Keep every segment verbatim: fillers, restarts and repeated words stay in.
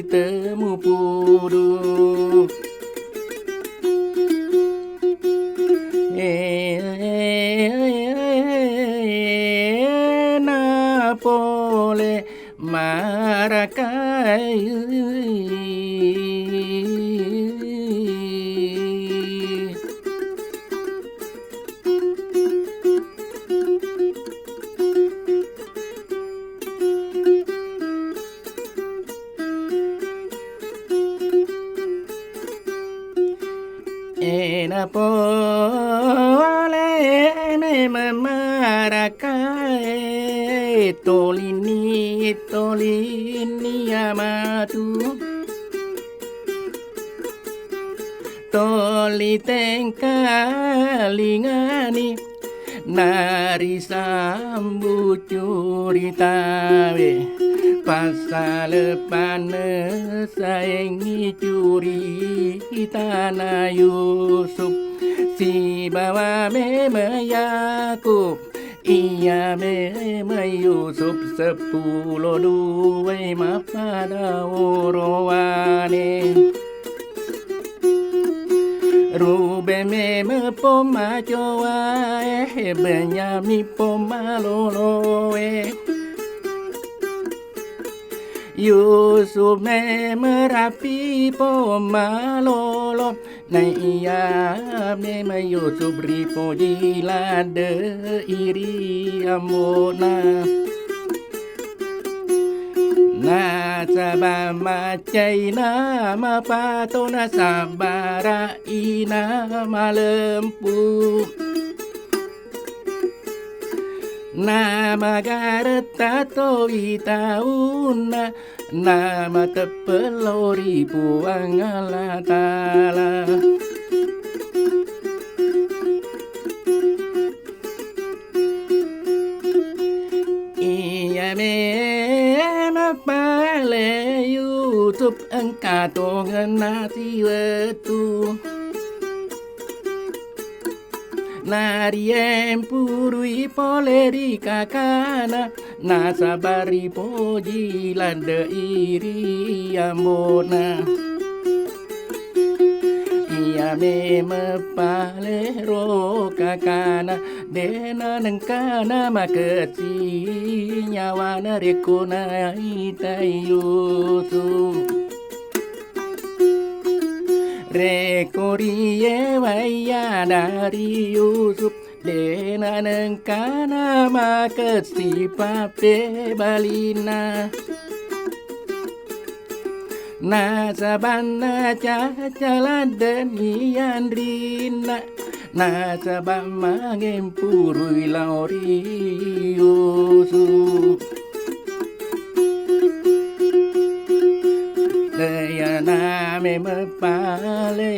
Temu pudu. Ena pole marakai. Ena pole memeng marakae, tolini, tolini amatu. Toli tengkalingani narisambu curitawe, passale panessaengngi curitana Yusuf sibawa meme Yakub. Iya meme Yusuf seppulo duwai mappada worowane. Ruben meme pommacowae, Benyamin pommaloloe. Yusuf meme rapi pommalolo. Naiya meme Yusuf ripoji ladde iri ambo'na. Nasaba maccaina mapato, nasaba ra'ina malempu. Namagaretta toi taunna, namateppe lao ri Puang Allah Ta'ala. Iya meme pale Yusuf engka tongenna siwettu. Nariempurui pole ri kakana, nasaba ripoji ladde iri ambo'na. Iya meme pale ro kakana, dena nengkana makesi nyawana rekko naitai Yusuf. Rekko riyewai ada ri Yusuf, dena nengkana makesi pappebalinna. Nasabanna caca ladde ni anrinna. Nasaba mangempurui lao ri Yusuf. Dayana meme pale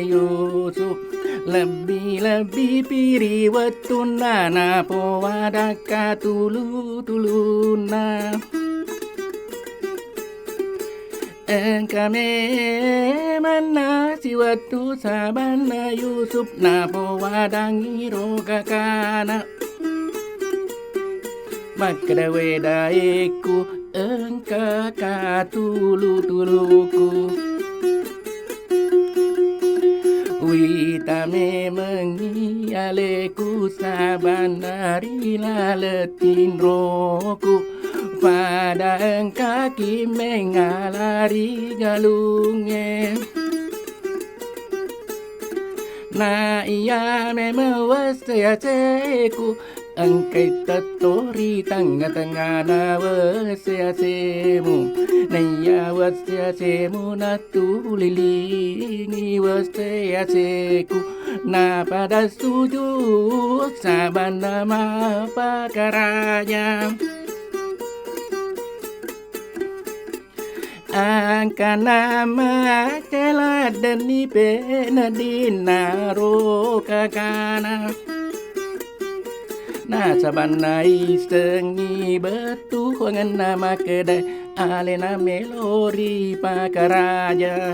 Yusuf, lebbi-lebbi pi ri wettunna napoada katulu-tulunna. Engka memanna siwettu sabanna Yusuf napoadangngi ro kakana. Makkeda, "We daekku, engka katulu-tuluku." Wita memengngi aleku sabanna ri laleng tinroku, pada engkaki mengngala ri galungnge. Na iya memeng wesse-aseku, engkai tetto ri tengnga-tengngana wesse-asemu. Naiya wesse-asemu natulilingi wesse-aseku, napada sujud sabanna mappakaraja. Angkana macca laddenni peneddinna ro kakana. Nasaba naisengngi bettuangenna makkeda alena melo ripakaraja.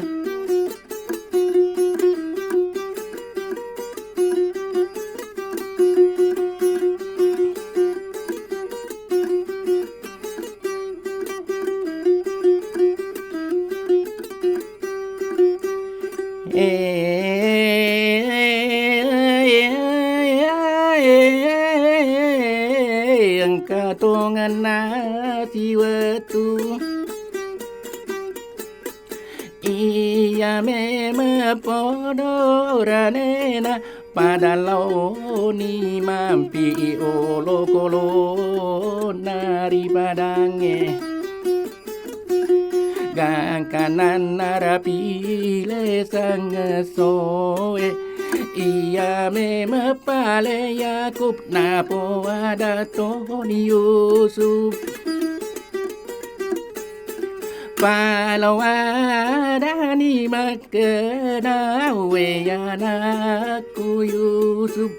Engka tongenna siwettu. Iya memeng podo ranena, pada laoni mampi olokolo nari padangnge. Gangkananna rapi lesangnge soe, iya memeng pale Yakub napoada toni Yusuf. Paloadani makkeda, we anakku Yusuf,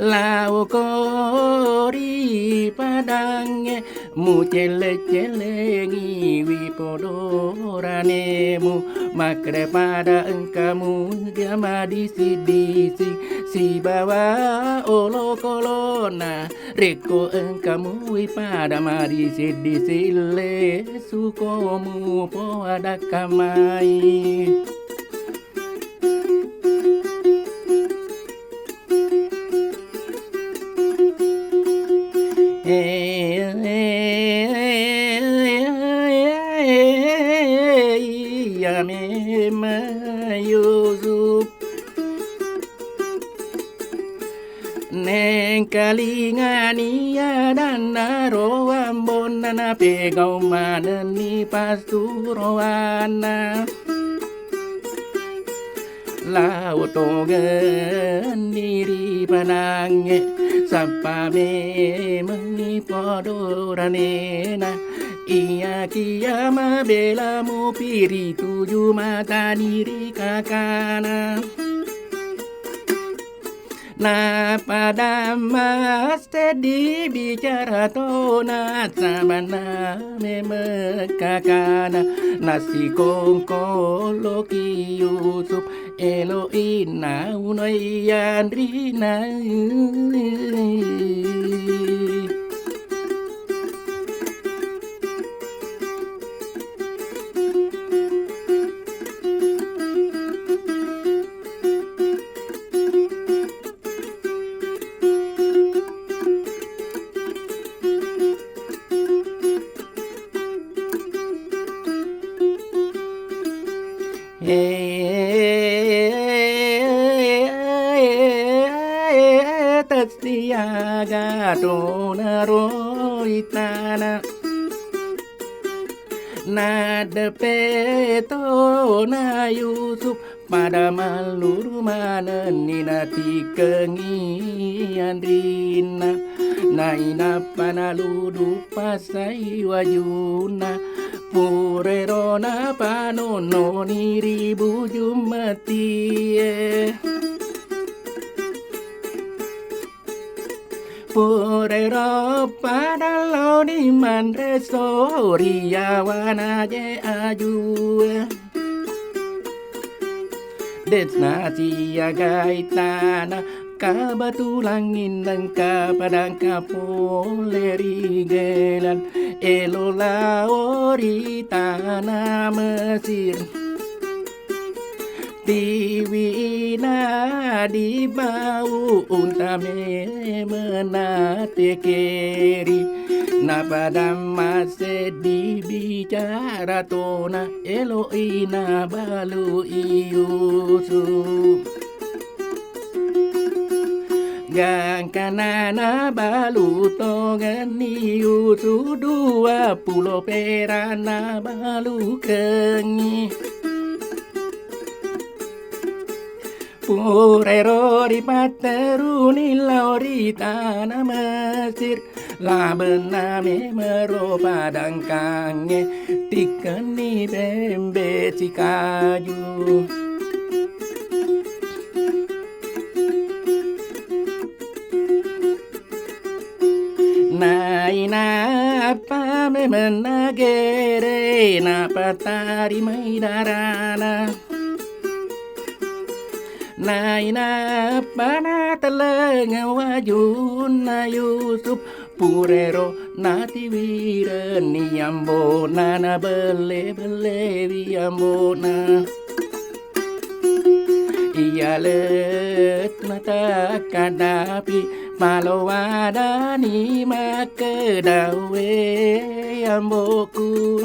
laoko ri padangnge, mucelle-cellengiwi podo ranemu, makkeda pada engka muga madisi-disi sibawa olokolona. Rekko engka mui pada madisi-disi, lesuko mupoada kamai. Iya memeng Yusuf. Nengkalingani adanna ro ambonna, napegau manenni passuroanna. Lao tongenni ri padangnge, sappa memengngi podo ranena. Iyakiya mabela mupi ri tuju matani ri kakana. Napada masseddi bicara tona, samanna memeng kakana, nasikongkoloki Yusuf, elo'i naunoi yanrina. Tessiaga tona ro itana. Naddepe tona Yusuf, pada malluru manenni natikkengi anrinna. Nainappa naludu passai wajunna, purero napanonnoni ri bujung metie. Purero pada laoni manre soriawana je ajue. Desna siagai tana, kabatulang inneng kapadangka pole ri Gelan, elo lao ri tana Mesir. Tiwina dibau unta memenna tekeri, napadang masseddi bicara tona, elo'i nabalu'i Yusuf. Gangkana nabalu tongenni Yusuf, dua pulo pera nabalukengngi. Purairo ripatteruni lao ri tana Mesir, labenna memero padangkangnge, tikkenni bembe sikaju. Nainappa memenna gere, napatarimai darana. Nainappa natelleng wajunna Yusuf, Purero natiwirenni ambo'na, nabelle-bellewi ambo'na. Iya lettu natakkadapi, palowadani makkedawe ambo'ku.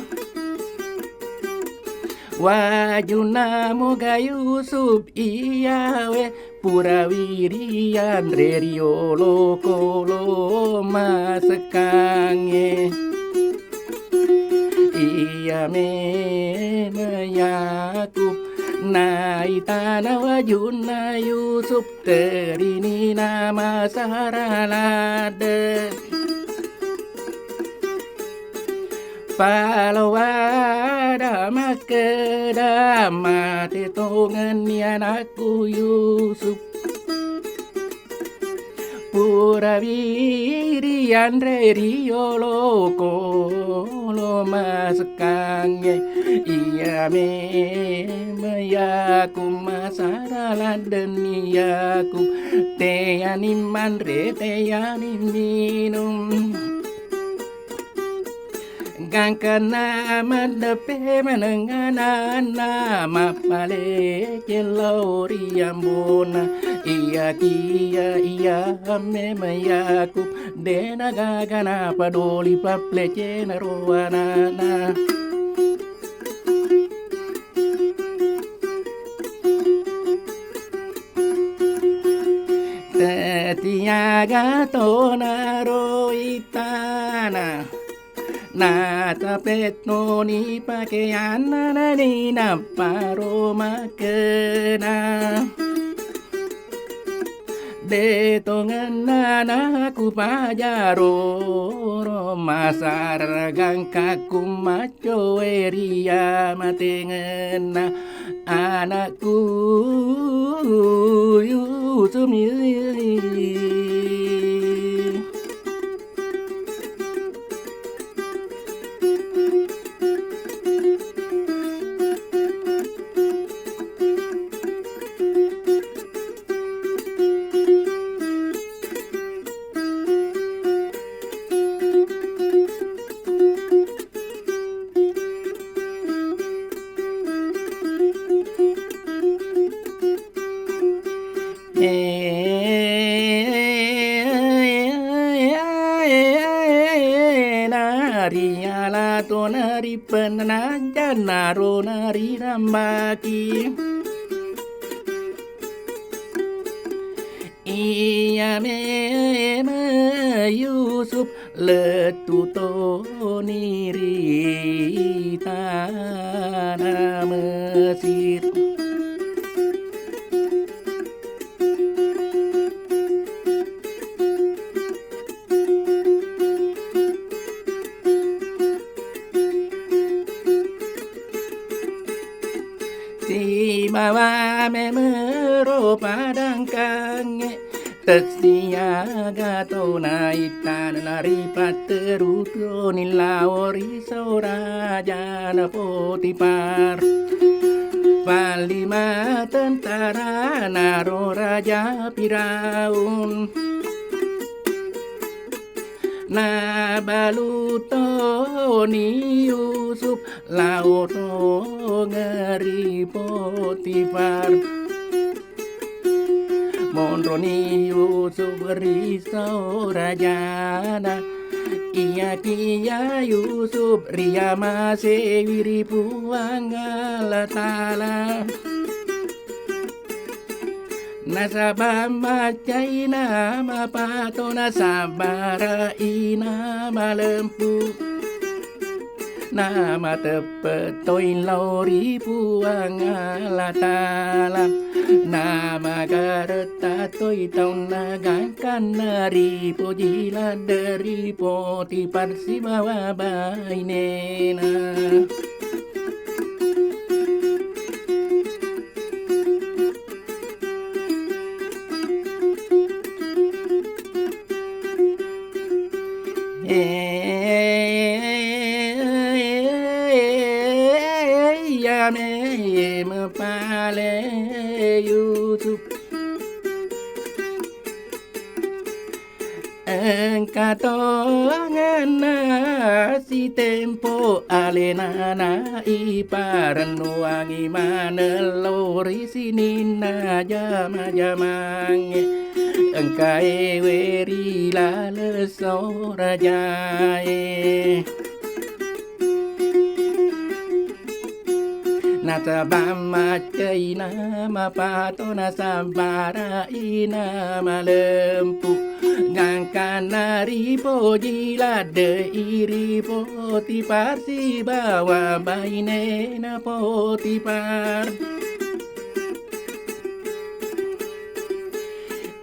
Wajunna moga Yusuf iyawe, purawi rianre riolo kolo masekkangnge. Iya meme Yakub naitana wajunna Yusuf, terinina masara ladde. Palawada makkeda, mate tongenni anakku Yusuf. Purawi rianre riolo kolo masekkangnge. Iya meme Yakub masara laddenni Yakub. Teani manre, teani minung. Gangkanna maddeppe maneng ananna, mappalekeng lao ri ambona. Iyakiya iya meme Yakub, dena gaga napadoli pappelecena ro anana. Tetiaga tona ro itana. Natapettoni pakeanna, nani napparo makkeda, de tongenna nakupajaro, ro masara gangkakku maccoe ri amatengenna anakku Yusuf. Nariala to nari penajana ro nari rambaki. Iya meme Yusuf lettu toni ri tana Mesir. Sibawa memero padangkangnge, tessiaga tona ittana naripatteru toni lao ri saorajana Potifar. Panglima tentarana ro raja Firaun. Nabalu toni Yusuf lao tongeng ri Potifar. Monroni Yusuf ri saorajana, iyakiya Yusuf riamasewi ri Puang Allah Ta'ala. Nasaba maccaina mapato, nasabbaraina malempu. Namateppe toi lao ri Puang Allah Ta'ala. Namagaretta toi taunna gangkanna ripoji ladde ri Potifar sibawa bainena. Iya meme pale Yusuf. Engka tongenna sitempo alenana iparennuangi manello ri sininna jama-jamangnge. Engkae we ri laleng saorajae. Nasaba maccaina mapato, nasabbaraina malempu. Gangkanna ripoji ladde'i ri Potifar sibawa bainena Potifar.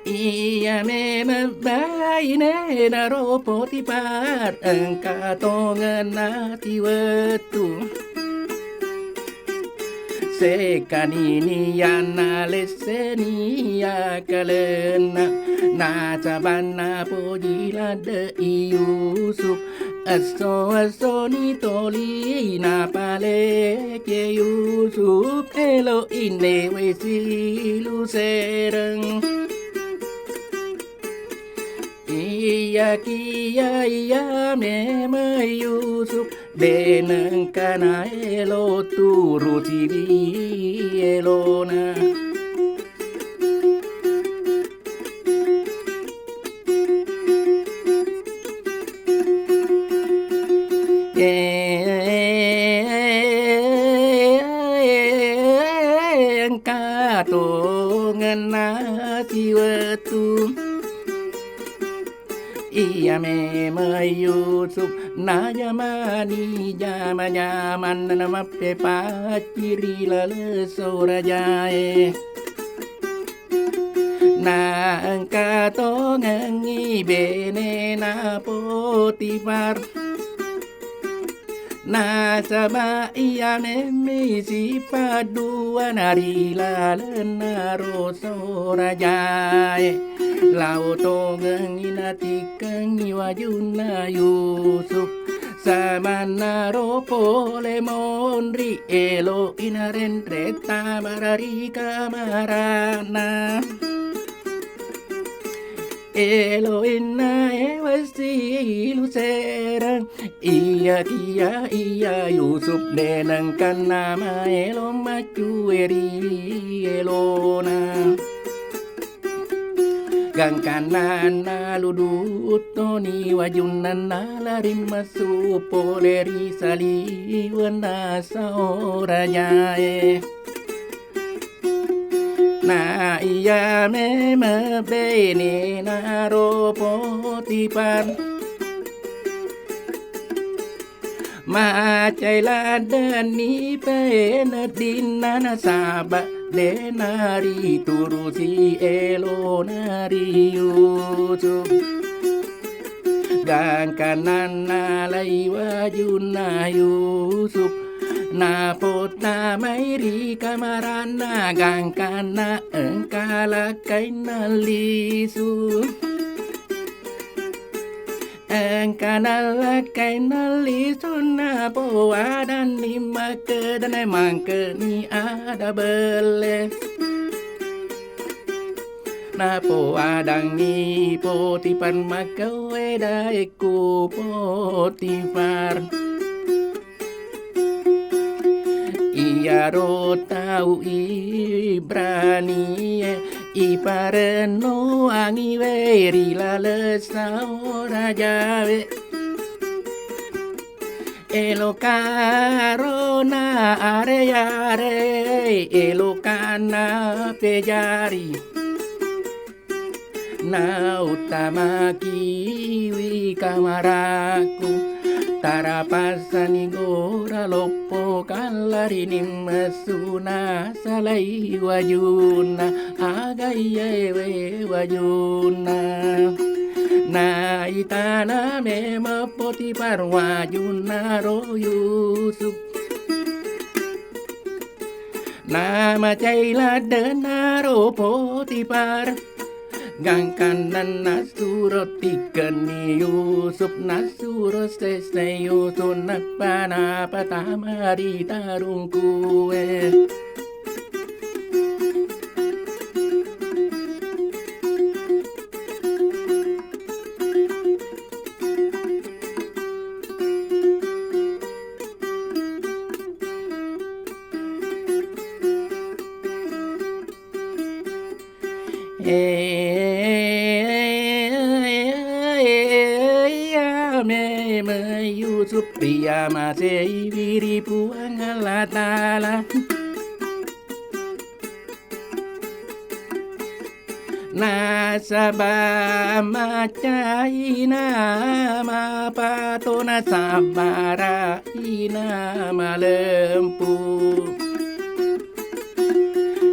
Iya memeng bainena ro Potifar, engka tongenna tiwettu. Sekkani nianna lesseni akkalenna, nasabanna poji ladde'i Yusuf. Esso-essoni toli napaleke Yusuf, elo innewe silusereng. Iyakiya iya memeng Yusuf, de nengka naelo turusiwi elona. Engka tongenna siwettu. Iya memeng Yusuf najamani jama-jamanna, namappepacciri laleng saorajae. Na engka tongengngi benena Potifar. Nasaba iya memmi sipaddua na ri lalenna ro saorajae. Lao tongengngi natikkengngi wajunna Yusuf. Samannaro pole monri, elo'i narenreng tamara ri kamarana. Elo'inna ewe silusereng, iyakiya iya Yusuf de nengkanna maelo maccueri elona. Gangkanna naluduttoni wajunna nalari messu pole ri saliwenna saorajae. Na iya memeng benena ro Potifar. Macai laddenni peneddinna nasaba de nariturusi elona ri Yusuf. Gangkanna nalai wajunna Yusuf, napottamai ri kamaranna, gangkanna engka lakkainna lisu. Engka nallakkainna lisunna poadanni makkedana mangkeni ada belle. Napoadangngi Potifar makkeda, "Wedaekku Potifar, iyaro tau Ibrani e iparennuangi we ri laleng saorajawe. Elokaro na are-are, elokana pejari. Nauttamakiwi kamarakku, tarapassani gora loppo kallari nimmessuna salai wajunna, aga iyaewe wajunna." Naitana memeng Potifar wajunna ro Yusuf. Namacai laddenna ro Potifar. Gangkanna nasuro tikkenni Yusuf, nasuro sessai Yusuf, nappa napatama ri tarungkue. Iya memeng Yusuf riamaseiwi ri Puang Allah Ta'ala. Nasaba maccaina mapato, nasabbara'ina malempu.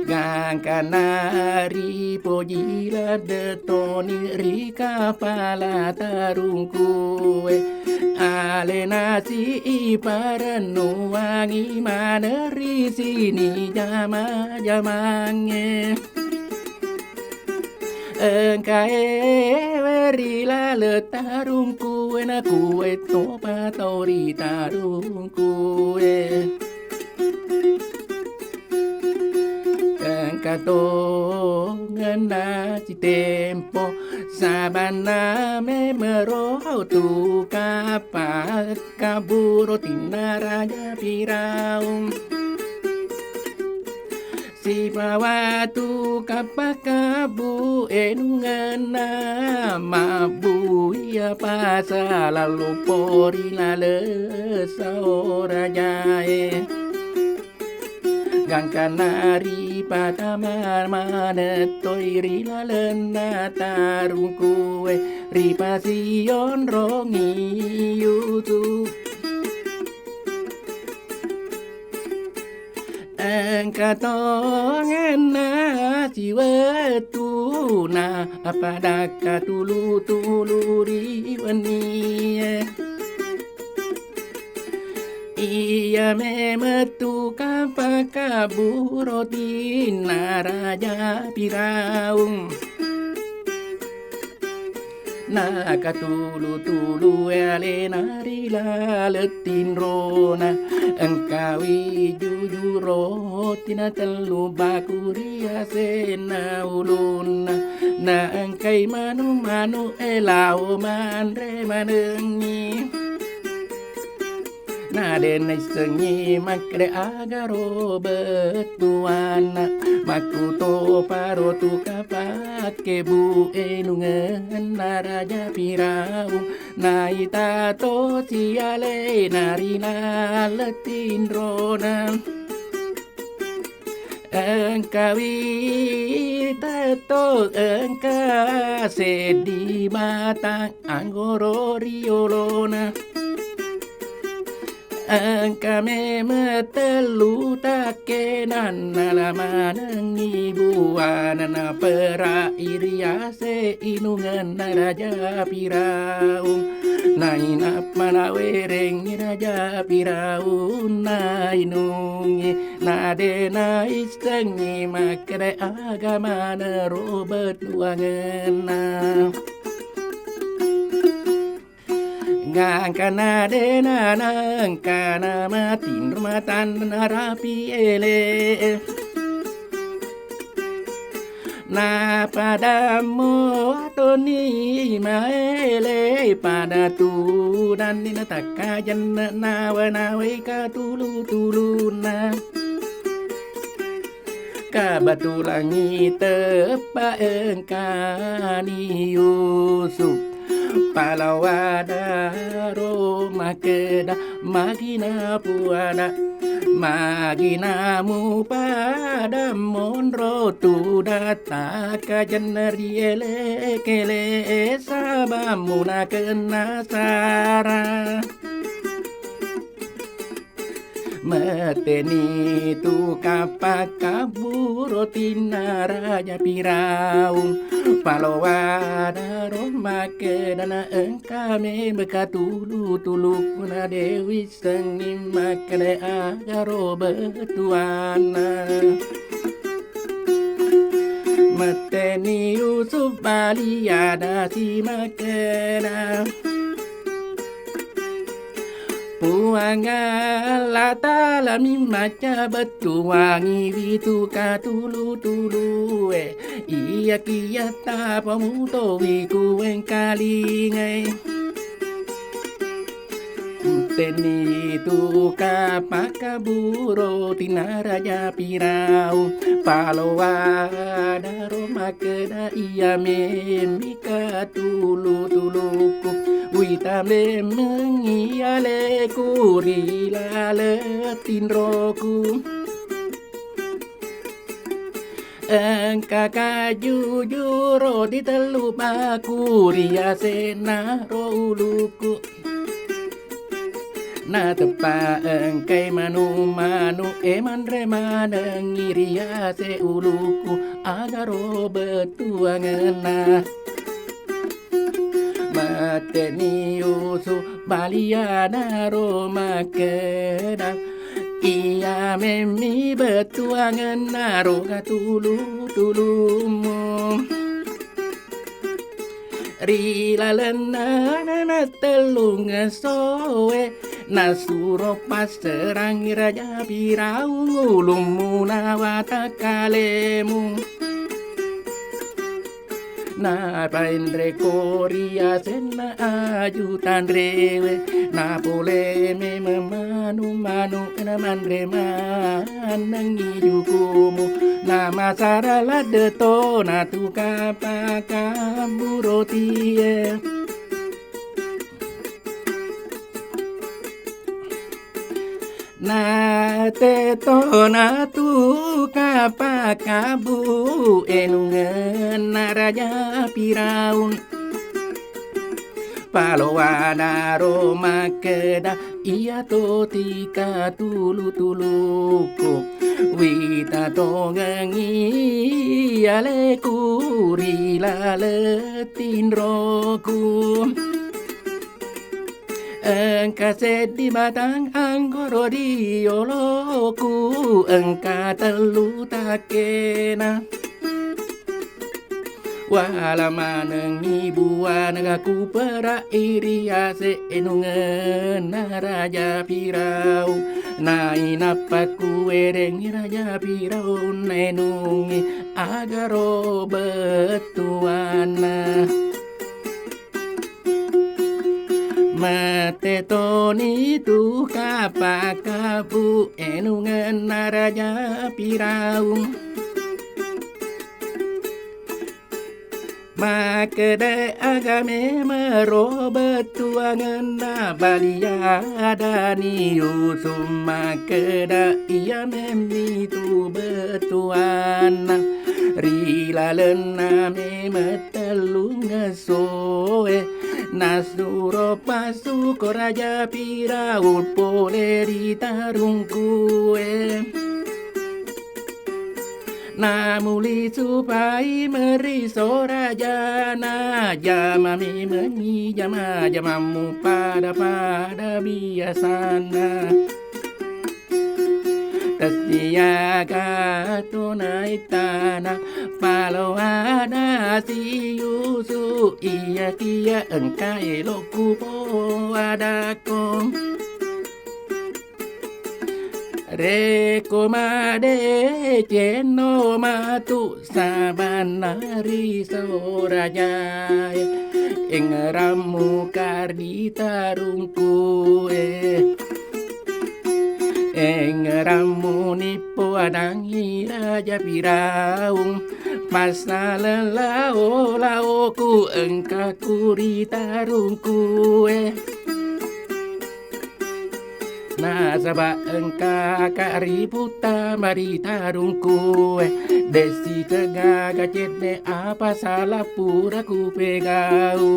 Gangkanna ripoji ladde toni ri kapala tarungkue. Alena si iparennuangi maneng ri sini jama-jamangnge. Engkae ri laleng tarungkue, nakue topa tau ri tarungkue. Engka tongenna sitempo, sabanna memero tu kappa kabburo tinna Raja Firaung. Sibawa tu kappa kabbu enungenna mabbu iya pasala loppo ri laleng saorajae. Gangkanna ripatama maneng toi ri lalenna tarungkue, ripasionrongi Yusuf. Engka tongenna siwettuna, apa dakka tulu-tulu ri wennie. Iya memettu kappa kabburo tinna Raja Firaung. Nakatulu-tulu alena ri laleng tinrona, engkawi juju roti na tellu baku ri asenna ulunna, naengkai manu-manu e lao manre manengngi. Na de naissengngi makkeda agaro bettuanna, makkutoparo tu kapakkebu enungenna Raja Firaung, naita to sialena ri laleng tinrona. Engkawi tetto engka seddi batang anggoro ri olona. Engka memeng tellu takkenanna, la manengngi buana napera'i ri ase inungenna Raja Firaung. Nainappa nawerengngi Raja Firaung nainungngi. Na de naissengngi makkeda aga maneng ro bettuangenna. Gangkanna de nanengkana matinro matanna narapi ele. Napadammo toni maele pada tunanni natakkajanna nawa-nawai katulu-tulunna. Kabatulangngi teppa engkani Yusuf. Palawadaro makkeda, magina puada, magina mupada monro tudatta kajanna riele-kele sabammu nakenna sara. Metteni tu kappa kabburo tinna Raja Firaung. Palowanaro makkedana engka memeng katulu-tulukku na de wissengngi makkeda agaro bettuanna. Metteni Yusuf bali ada si makkeda. Puang Allah Ta'ala mi macca bettuangngi witu katulu-tulue. Iya kiya tapamutowi kuwengkalingai. Matteni tu kapakaburo tina Raja Firaun, palowa daro makkeda iya memmi katulu-tuluku, wita memmengngi aleku ri laleng tinroku. Engka kajujuro ditellu baku ri asenna ro uluku. Nateppa engkai manu-manu e manre manengngi ri ase uluku, agaro bettuangenna. Matteni Yusuf balianaro makkeda, iya memmi bettuangenna roga tulu-tulummu. Ri lalenna meme tellung essoe, nasuro passerangngi Raja Firaun ulummu na watakkalemu. Napaenreko ri asenna aju tanrewe, napole memeng manu-manu na manre mannengngi jukumu, namasara ladde tona tu kapakabbu rotie. Natetona tu kapakabbu enungenna Raja Firaun. Palowanaro makkeda, iya to tika tulu-tuluku, wita tongengngi aleku ri laleng tinroku. Engka seddi batang anggoro ri yoloku, engka tellu takkena. Wala manengngi buana ga kupera'i ri ase enungenna Raja Firaun. Nainappa kuwerengngi Raja Firaun naenungngi agaro bettuanna. Mate toni tu kapakabbu enungenna Raja Firaun. Makkeda aga memero bettuangenna, baliadani Yusuf makkeda iya memmi tu bettuanna. Ri lalenna meme tellung essoe, nasuro pasuko Raja Firaun pole ri tarungkue. Namuli supai meriso rajana, jamami mengi jama-jamammu pada-pada biasanna. Tessiaga tona ittana, palowana si Yusuf, iyakiya engka elokku poadakko. Rekko madecenno matu sabanna ri saorajae, engerammu kardi tarungkue. Engerammu nippoadangngi Raja Firaung, passaleng lao-laoku engkaku ri tarungkue. Nasaba engkaka riputta mari tarungkue, desi tegaga cedde apa sala pura kupegau.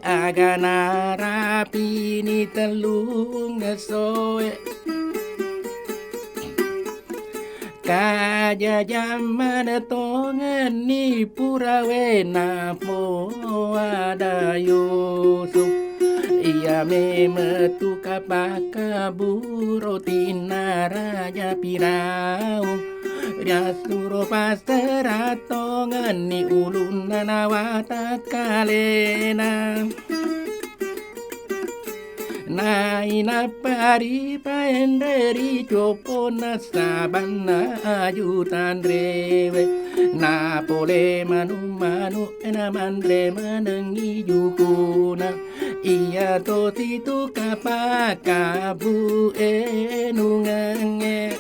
Aga narapini tellung esso Kajajang maneng tongenni purawe napoada Yusuf. Iya memeng tu kapakkabburo tinna Raja Firaun. Riassuro passera tongenni ulunna nawatakkalena. Nainappa ripaenre ri coppona sabanna aju tanrewe. Napole manu-manu e namanre manengngi jukuna. Iya tosi tu kapakkabu enungengnge.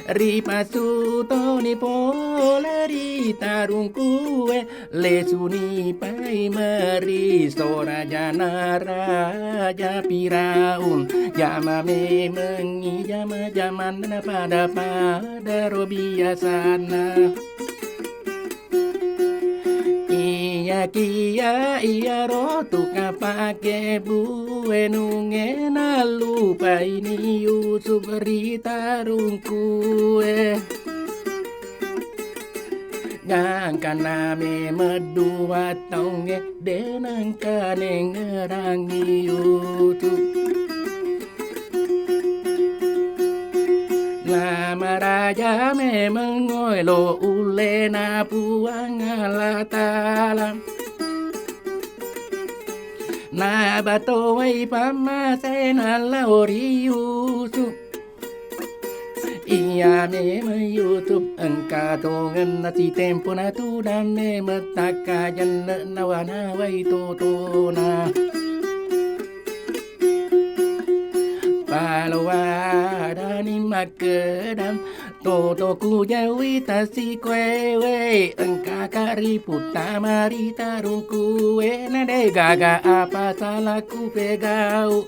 Ripasu toni pole ri tarungkue, lesuni paimeng ri sorajana Raja Firaun. Jama memengngi jama-jamanna pada-pada ro biasanna. Iyakiya iyaro tu kapakkebu enungnge nallupaini Yusuf ri tarungkue. Gangkanna memeng dua taungnge de nengka nengngerangngi Yusuf. Namaraja memeng elo ullena Puang Allah Ta'ala. Nabatowai pammasena lao ri Yusuf. Iya memeng Yusuf engka tongenna sitempo natudang memeng takkajenne'na wanawai totona. Paloadani makkeda, totoku jawi tasikoewe, engkaka riputta mari tarungkue, na de gaga apa salaku pegau.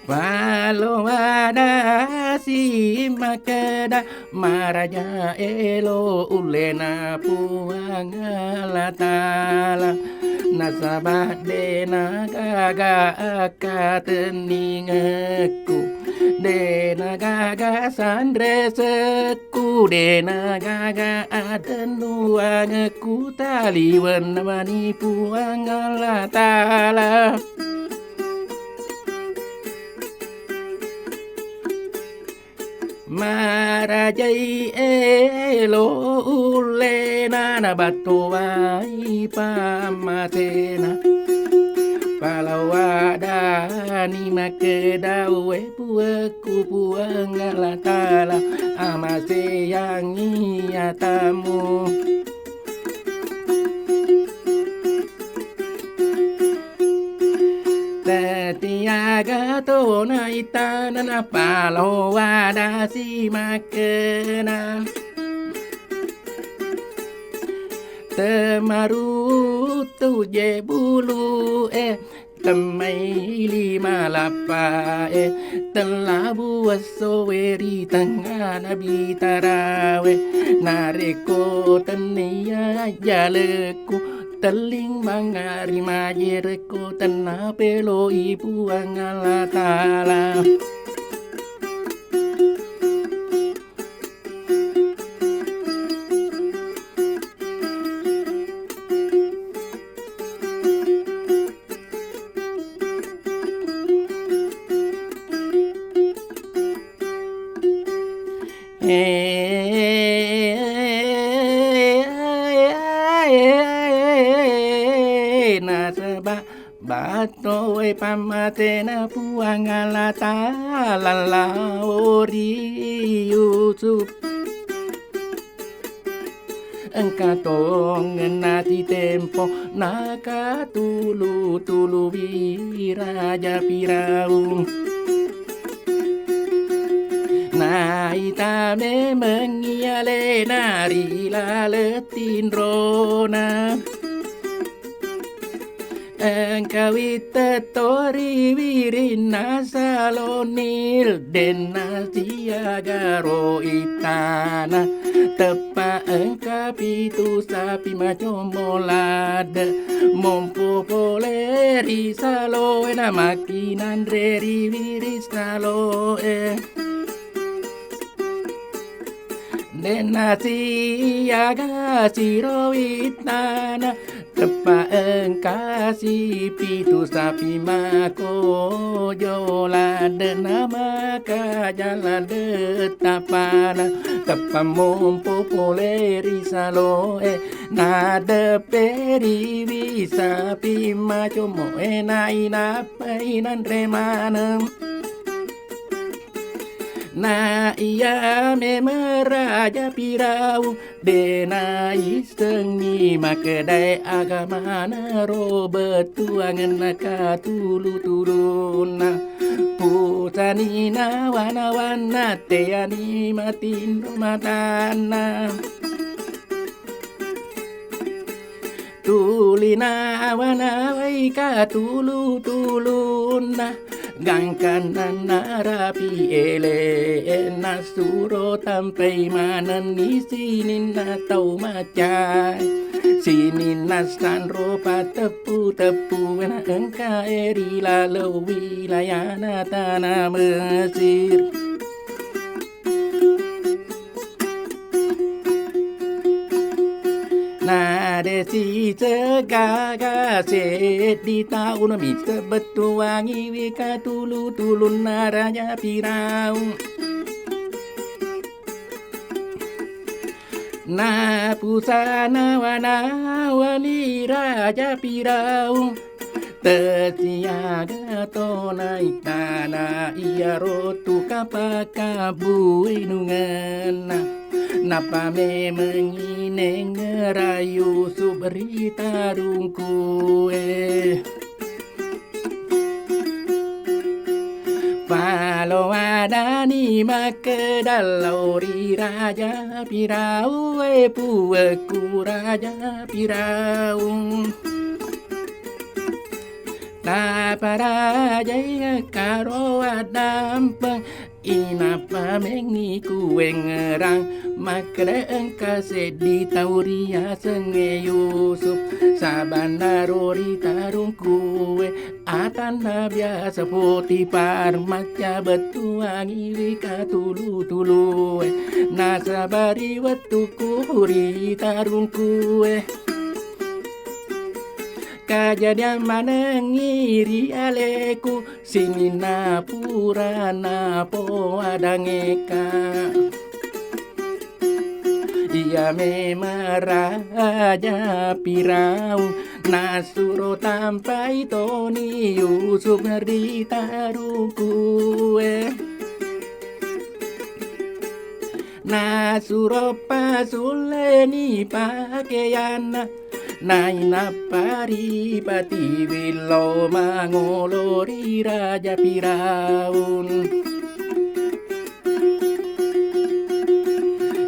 Paloadasi makkeda, maraja elo ullena Puang Allah Ta'ala. Nasaba de na gaga akkatenningekku, de na gaga sanresekku, de na gaga atennuangekku, taliwenna mani Puang Allah Ta'ala. Marajai elo ullena nabatowai pammasena. Paloadani makkeda, we Puakku Puang Allah Ta'ala, amaseyangngi atamu. Tetiaga tona itana napaloadasi makkeda, temaruttu je bulu e, temmai lima lappa e, tellabu esso we ri tengngana bitarawe. Narekko tennia jalekku, telling mangngari majerekko tenna peloi Puang Allah Ta'ala. Nasaba battoe pammatena Puang Allah Ta'ala lao ri Yusuf. Engka tongenna sitempo nakatulu-tului Raja Firaun. Naita memengngi alena ri laleng tinrona. Engka Yawi tettori wirinna Salo Nil, denna siaga ro ittana. Teppa engka pitu sapi macommo ladde, mompo pole ri saloe, na makkinanre ri wiri saloe. Denna siaga siro ittana, teppa engkasi pitu sapi makojo ladde, na makaja ladde tapana. Teppa mompo pole ri saloe, na depperiwi sapi macommoe, na inappai nanre maneng. Na iya memeng Raja Pirau, de naissengngi makkedae agamana ro bettuangenna katulu-tulunna. Pusani nawa-nawanna, teani matinro matanna. Tuli nawa-nawai katulu-tulunna, gangkanna narapi ele, nasuro tampai manenni sininna tau macai, sininna sanro pateppu-teppu, na engkae ri laleng wilayana tana Mesir. Na de sisegaga seddi taunna misseng bettuangiwi katulu-tulunna Raja Firaung. Na pusana wana-wani Raja Firaung. Tesiaga tona ittana iyaro tu kapakabbu inungenna. Nappa memengngi nengngera Yusuf ri tarungkue. Paloadani makkeda lao ri Raja Firaue, puwekku Raja Firaung. Taparajai karo addampeng, inappa mengngi kuwengngerang, makkeda engka seddi tau riasengnge Yusuf, sabanna ro ri tarungkue, atanna biasa Potifar, macca bettuangiwi katulu-tulue, nasaba ri wettukku ri tarungkue. Kajadiang manengngi ri aleku, sininna purana poadangeka. Iya memang Raja Firaun nasuro tampai toni Yusuf ri tarungkue. Nasuro pasulleni pakeyanna, nainappa ripatiwi lao mangolo ri Raja Firaun.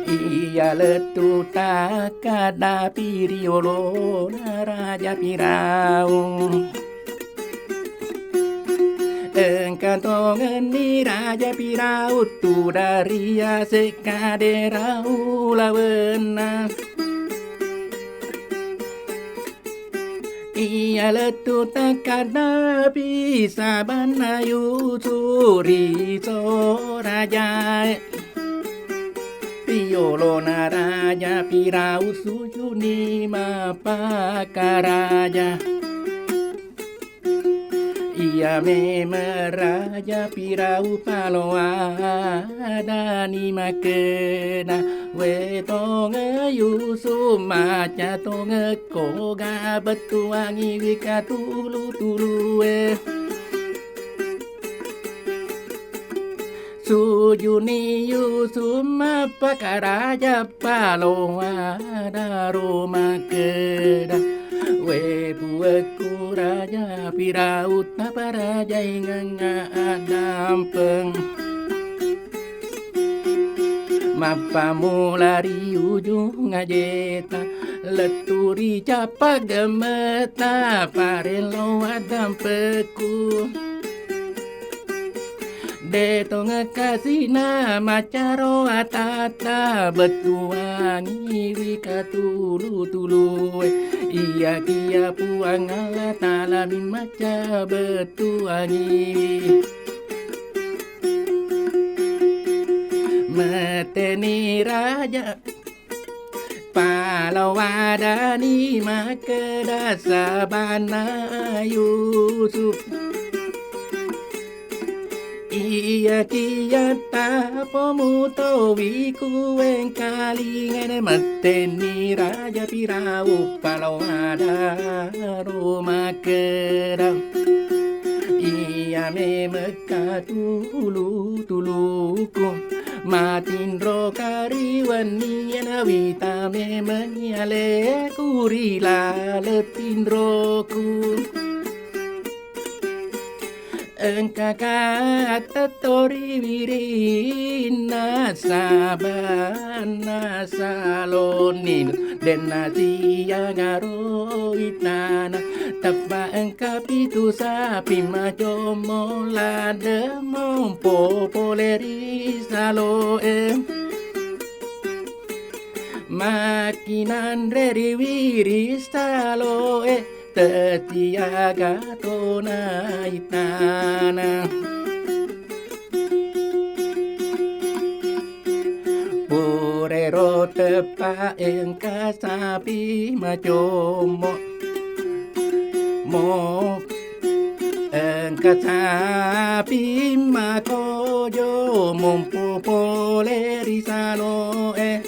Iya lettu takkadapi ri olona Raja Firaun. Engka tongenni Raja Firaun tudang ri ase' kadera ulawenna. Iya lettu takkadapi sabanna Yusuf ri sorajae. Ri olona Raja Firaun sujuni mappakaraja. Iya memeng Raja Firaun paloadani makkeda, we tonge Yusuf, macca tongekko ga bettuangiwi katulu-tulue. Sujuni Yusuf mappakaraja paloadaro makkeda, we puwekku Raja Firaun, taparajaingengnga addampeng. Mappamula ri ujung ajeta, Lettu ri cappa gemmetta parello addampekku. De tongekasina maccaro atatta bettuangiwi katulu-tulue. Iyakiya Puang Allah Taala mi macca bettuangiwi. Meteni raja Palowadani makkeda sabanna Yusuf, iyakiya tapomutowi kuwengkalingana. Mettenni Raja Firaun palowadaro makkeda, iya memeng katulu-tuluku. Matinro kariwenni nawita memeng aleku ri laleng tinroku. Engka katettori wirinna sabanna salonni denna siangaro itana. Teppa engka pitu sapi macommo ladde mompo pole ri saloe. Makkinanre ri wiri saloe tetiaga tona itana. Purero teppa engka sapi macommo. Mo engka sapi makojo mompo pole ri saloe.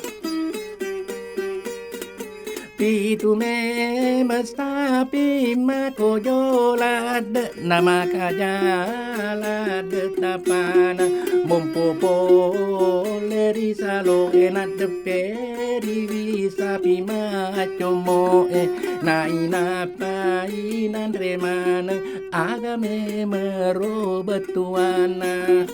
Pitu memeng sapi makojo ladde namakaja ladde tapana mompo pole ri saloe naddeppe riwi sapi macommoe. Nainappai nanre maneng aga memero bettuanna.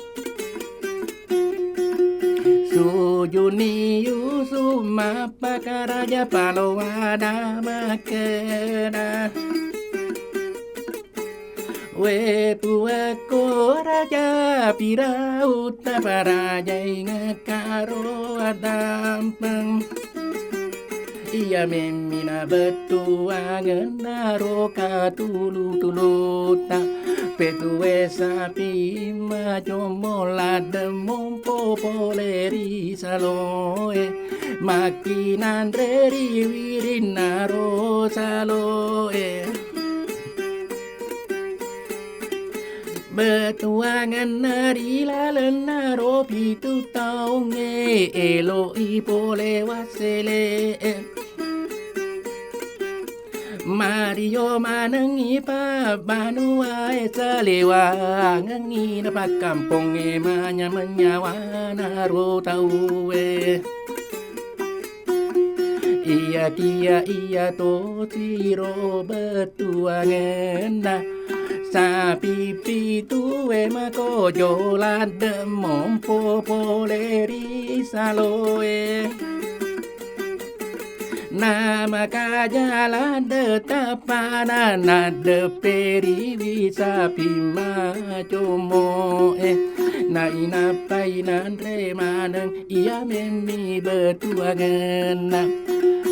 Sujuni Yusuf mappakaraja palowana makkeda, we puakko Raja Firaun taparajaingekkaro adampeng. Iya memmi nabettuangenna ro katulu-tulutta, petue sapi macommo ladde mompo pole ri saloe, makkinanre ri wirinna ro saloe. Bettuangenna ri lalenna ro pitu taungnge, elo'i pole wassele'e. Mario manengngi pabbanuae, salewangengngi napakkampongnge manyameng nyawana ro tauwe. Iyakiya iya tosiro bettuangenna sapi pitue makojo ladde mompo pole ri saloe. Namakaja ladde tappana naddeppe riwi sapi macommoe. Nainappai nanre maneng iya memmi bettuangenna.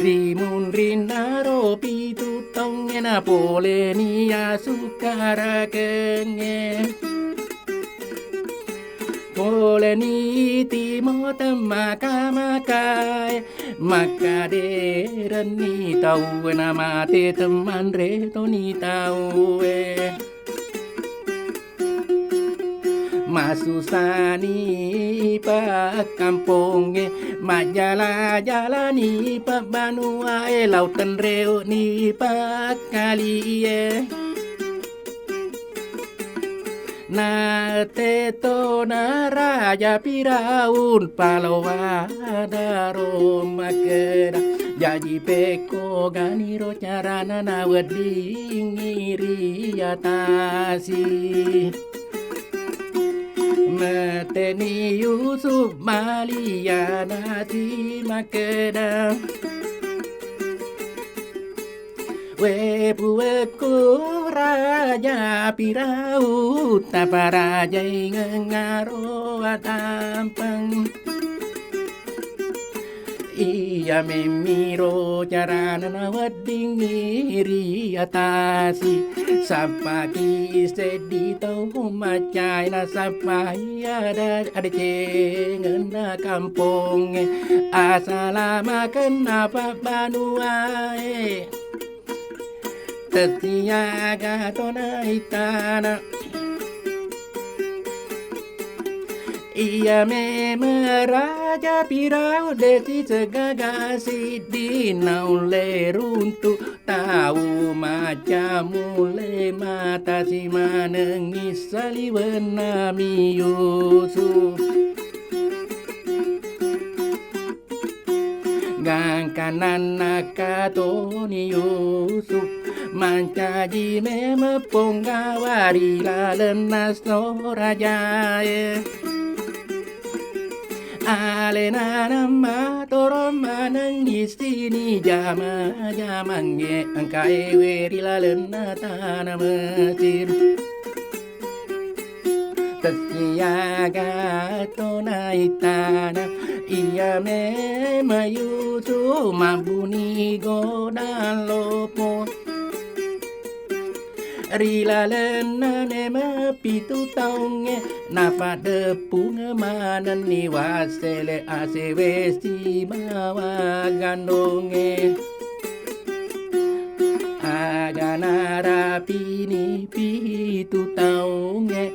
Ri munrinna ro pitu taungnge napoleni asukarakengnge. Poleni timo temmaka-makae, makkaderenni tauwe namate temmanre toni tauwe. Masusani pakkampongnge, majjala-jalani pabbanuae, lao tenreuni pakkalie. Natetona Raja Firaun palowadaro makkeda, jaji pekko ganiro carana naweddingngi ri atasi. Meteni Yusuf malianati makkeda, Puekku Raja Pirau, taparajaingeng aro atampeng. Iya memmiro carana naweddingngi ri atasi, sappaki seddi tau maccai nasappai ada-, adecengenna kampongnge, asalamakenna pabbanuae. Tessiaga tona ittana. Iya memeng Raja Pirau, desi segaga siddi naulle runtu tau macca mulle mata simanengngi saliwenna mi Yusuf. Gangkanna nakka toni Yusuf, mancaji memeng ponggawa ri lalenna sorajae. Alena nammatoro maneng isini jama-jamangnge engka ewe ri lalenna tana Mesir. Tessiaga tona ittana, iya memeng Yusuf mabbuni godang loppo. Ri lalenna memeng pitu taungnge, napaddeppungeng manenni wassele asewe sibawa gandongnge. Aga narapini pitu taungnge,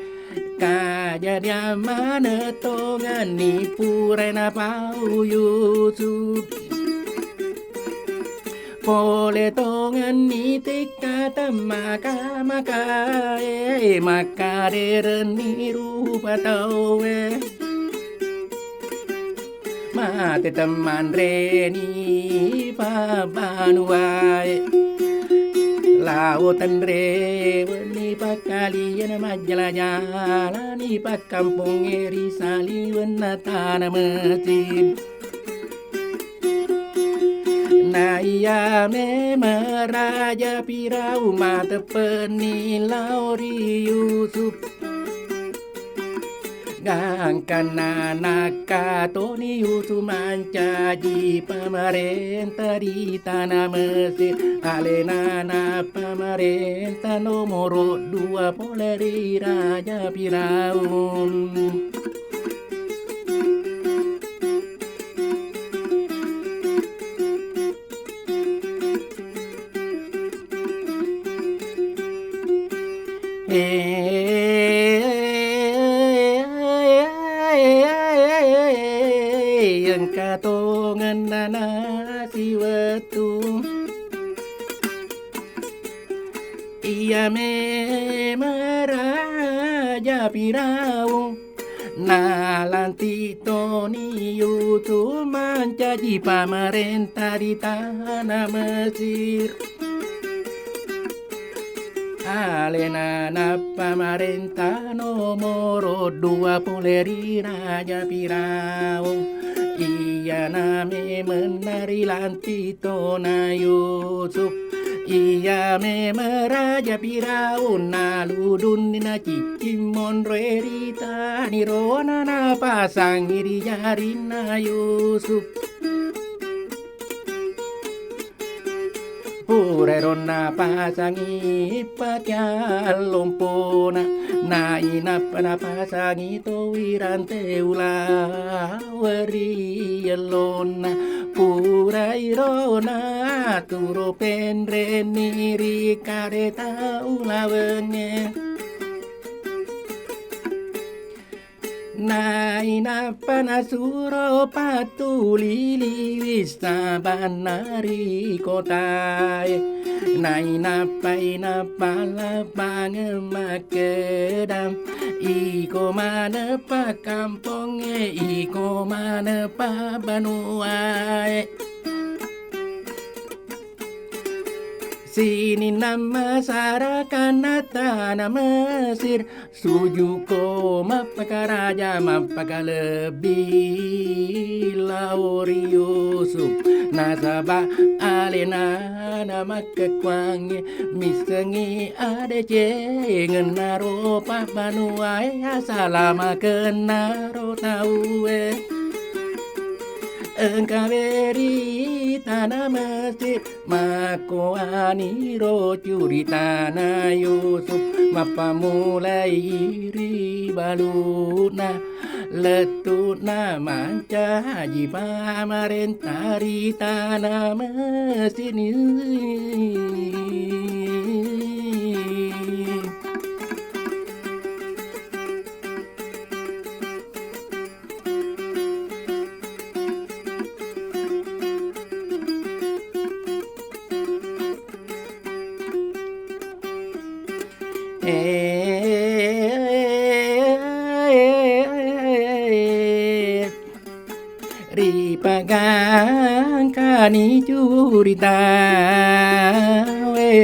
kajadiang maneng tongenni pura napau Yusuf. Pole tongenni tikka temmaka-makae, makkaderenni rupa tauwe. Mate temmanreni pabbanuae, lao tenrewenni pakkaliana majjala-jalani pakkampongnge ri saliwenna tana Mesir. Naiya memeng Raja Pirau mateppenni lao ri Yusuf. Gangkanna nakka toni Yusuf mancaji pamarenta ri tana Mesir. Alenana pamarenta nomoro dua pole ri Raja Firaun. Engka tongenna nasi wettu. Iya memeng Raja Firaun. Nalantik toni Yusuf mancaji pamarenta ri tana Mesir. Alena nappamarenta nomoro dua pole ri Raja Firaun. Iyana memeng narilantik tona Yusuf. Iya memeng Raja Firaun naludunni naciccing monroe ri tanirona napasangi ri jarinna Yusuf. Purairo napasangi pakeang lompona, nainappa napasangi towi rante ula weri ellonna. Purairo naturo penrenni ri kareta ulawengnge. Nainappa nasuro pattuli liwis sabanna ri kotae. Nainappa inappa labbangeng makkeda, iko maneng pakkampongnge, iko maneng pabbanuae. Sininna masarakanna tana Mesir, sujuko mappakaraja mappakalebbi lao ri Yusuf. Nasaba alena na makkekkuangnge missengngi adecengenna ro pabbanuae, asalamakenna ro tauwe. Engka beri tana Mesir, makkuaniro curitana Yusuf, mappammulai ri baluna lettu'na mancaji pamarenta ri tana Mesir. Ripagangkani curitae,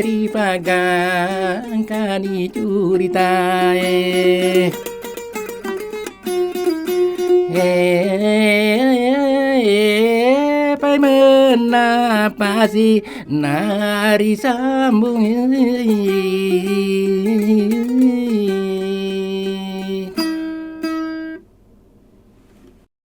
ripagangkani curitae. Eh, pai mennapasi narisambungi.